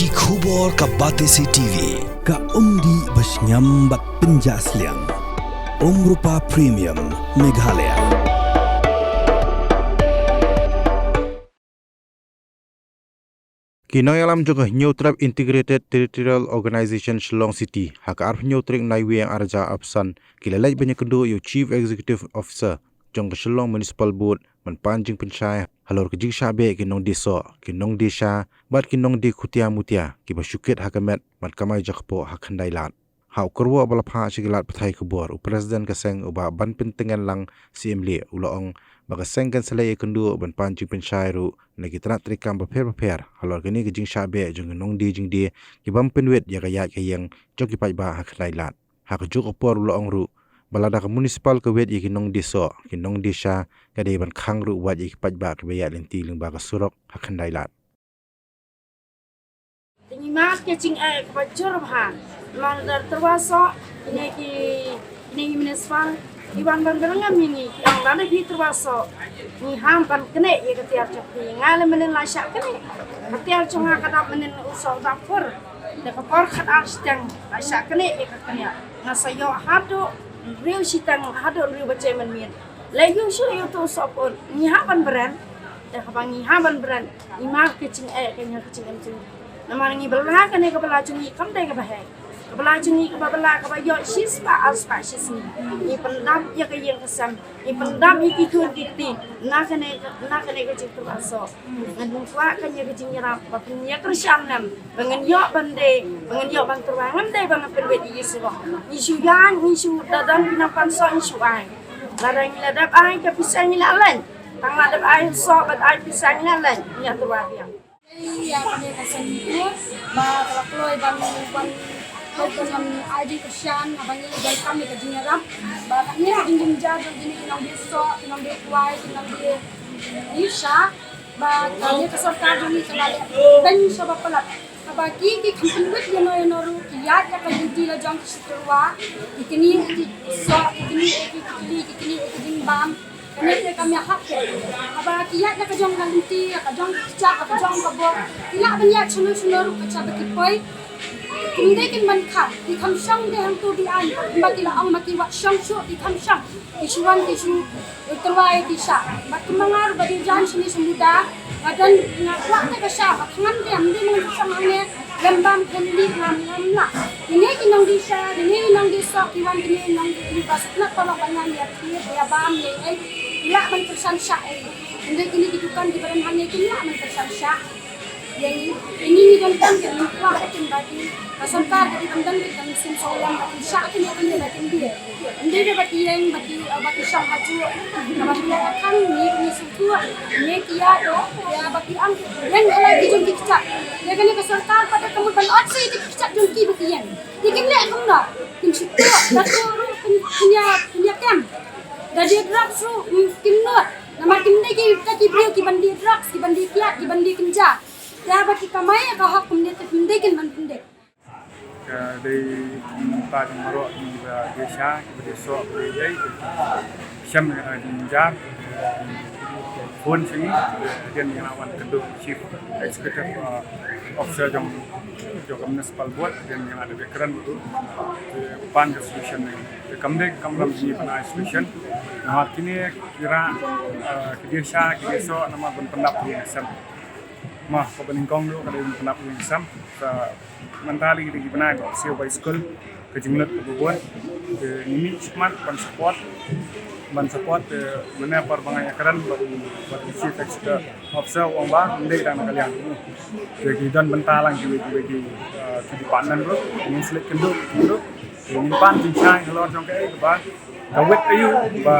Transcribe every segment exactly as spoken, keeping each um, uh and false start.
Ki khubor ka Batesi T V, ka umdih ba shngiam bad pynjah sliang. Umrupa Premium, Meghalaya. Ki nongïalam jong ka Hynñiewtrep Integrated Territorial Organization Shillong City, ha ka arphew hynñiew tarik Naiwieng arhajar arphew san, ki la leit ban ïakynduh ïa u Chief Executive Officer jong ka Shillong Municipal Board, ban pan jingpynshai halor ka jingshah beh ki nongdie soh, ki nongdie sha, bad ki nongdie khutia mutia, kiba shu kit ha ka met bad kamai jakpoh ha Khyndailad. Ha u kyrwoh ba la phah sha ki lad pathai khubor, u President ka seng, u Bah Banpyntngen Lang, C M L A, u la ong ba ka seng kan sa leit ïakynduh ban pan jingpynshai ruh na ki tnat treikam bapher bapher halor kane ka jingshah beh jong ki nongdie jingdie, ki bym pynwit ïa ka ïaid ka ïeng jong ki paidbah ha Khyndailad. Ha kajuh ka por u la ong ruh ba lada ka municipal ka wit ïa ki nongdie soh, ki nongdie sha, ka dei ban khang ruh wat ïa ki paidbah kiba ïaid lynti lyngba ka surok ha Khyndailad. Te ngi mad ka jingeh kaba jur bha. Namar da tyrwa soh, kine ki, kine ki municipal ki wan ban byrngem ïa ngi, ki ong lada phi tyrwa soh, ngi ham ban knieh ïa ka tiar jong phi. Nga leh mynnin la shah knieh. Ka tiar jong nga ka dap mynnin u soh dap pur. Te ka por khatar shiteng la shah knieh ïa ka knieh. Nga sa ïoh haduh hynriew shiteng, haduh hynriew baje mynmiet. Leh ïoh shuh ïoh tu soh pun. Ngi hap ban bren. Te haba ngi hap ban bren, ngi mad ka jingeh, ka jingeh ka jingeh jong ngi. Namar ngi bylla kane ka bylla jong ngi kam dei kaba heh. Ka bylla jong ngi kaba bylla kaba ïoh shispah arspah shisngi. Ngi pyndap ïa ka ïing ka sem. Ngi pyndap ïa ki khun ki kti. Na kane, na kane ka jingtyrwa soh. Ngan ym kwah kane ka jingïarap ba pynïakyrshan lem. Ba ngan ïoh ban dei, ba ngan ïoh ban tyrwa, ngam dei ba ngan pynwit ïa ki surok. Ngi shu ïaid, ngi shu da don ki nongpynsoh ngi shu ai. Lada ngi la dep ai ka pisa ngi la leit. Tang la dep ai soh bad ai pisa ngi la leit. Ngi ïa tyrwa biang. Ïa kane ka seng ngi ba ka la kloi ban, ban, ban ai jingkyrshan, ba ngi donkam ïa ka jingïarap. Ba kane ka jingjynjar jong kine ki nongdie soh, ki nongdie kwai, ki nongdie sha. Ba kane ka sorkar jong ngi ka la leh beiñ shaba palat. Haba ki, ki kham pynwit ïano ïano ruh, ki ïaid ïa ka duty la jong ki shu tyrwa, ki knieh ïa ki soh, ki knieh ïa ki kli, ki knieh ïa ki jingbam. Kane te kam ïahap te. Haba ki ïaid ïa ka jong ka lynti, ïa ka jong ka kjat, ïa ka jong ka bor, ki lah ban ïaid shano shano ruh, ka jaka ba ki poi. Kim dei kin ban kha, ki kham shong te hangto ki aiñ, ba ki la ong ma ki wat shong shuh, ki kham shong. Ki shu wan ki shu tyrwa ïa ki sha. Bad kumba nga ruh ba dei jan shane sha Muda, ba don nga kwah te ka sha, ba khngan te ym dei ngan shu shong hangne lem bam family ngam, ngam lah. Kine ki nongdie sha, kine ki nongdie soh, ki wan kine ki nongdie, ki ba sngewtynnat paralok ba ngan ïa thied ïa bam ïa ei, ki lah ban kyrshan shah ei. Hynrei kine ki dukan kiba don hangne kim lah ban kyrshan shah. Ïa ngi, ïa ngi ngi donkam kin, ngi kwah kin ba ki, ka sorkar ka dei ban don kin ka mynsiem sngewlem ba kin shah kin ïa kine ba kin die. Ym dei ba ki ïeng ba ki, ba ki shong ha juh. Ba ki la khang ngi, ngi sngewthuh. Ngi ki ïa, ïa ba ki ong ïeng ha la ki jong ki kjat. Ïa kane ka sorkar pat ka mut ban ot sa ïa ki kjat jong ki ba ki ïeng. Te kin leh kumno? Kin shu tuh, da tuh ruh kin, kin ïa, kin ïa kem. Da die drugs ruh, kin nud. Namar kim dei ki, ki briew ki ban die drugs, ki ban die kiad, ki ban die kynja. Ïa ba ki kamai ïa ka hok kumne te pyndik kin ban pyndik. Ka dei mynta jong baroh kiba die sha, kiba die soh, kiba die ei. Shem ïa ka jingjar. Phone sha ngi, hadien ngi la wan kynduh Chief Executive, uh, Officer jong, jong ka Municipal Board, hadien ngi la dep kren bad u. Te pan ka solution ne. Te kam dei kam ram jingïapan ai solution. Namar kine ki rah, uh, ki die sha, ki die soh, namar ban pyndap ïing sem. Mo, kaba nyngkong ruh ka dei ban pyndap ïing sem. Sa mynta lei ki dei ki bnai ba siew bai skul, ka jinglut kaba bun. Te ngi mih smat ban support, ban support, te mynne por ba nga ïakren bad, bad Chief Executive Officer u ong ba ym dei tang na ka liang. Te ki don bynta lang kiwei kiwei ki, eh, ki department ruh, ngin sa leit kynduh, kynduh. Te ngin pan jingshai halor jong kaei kaba ka wit aïu ba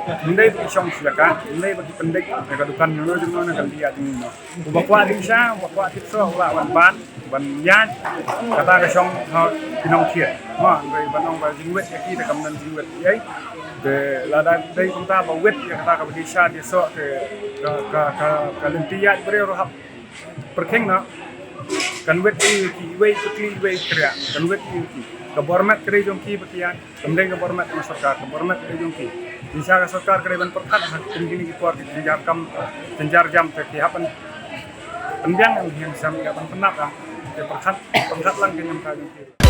ym dei ba ki shong sha jaka, ym dei ba ki pyndik na ka dukan jong no jong no, na ka lynti jong no. Uba kwah jingsha, uba kwah tip soh, u lah ban pan, ban ïaid, kata ka shong ha ki nongthied. Mo, hynrei ban ong ba jingwit ïa ki te kam don jingwit ïa ei. Te lada dei kumta ba wit ïa kata kaba die sha die soh te ka, ka, ka, ka lynti ïaid briew ruh hap pyrkhing noh. Kan wit ïa ki, iwei i kli iwei i kriah. Kan wit ïa ki. Ka bor met ka dei jong ki ba ki ïaid. Kam dei ka bor met jong ka sorkar, ka bor met ka dei jong ki. Jingsha ka sorkar ka dei ban pyrkhat ha kine ki por ki jynjar kam, jynjar jam te ki hap ban pynbiang ïa ki ïing sem, ki hap ban pyndap ïa. Te pyrkhat, pyrkhat lang ka niam ka jong phi.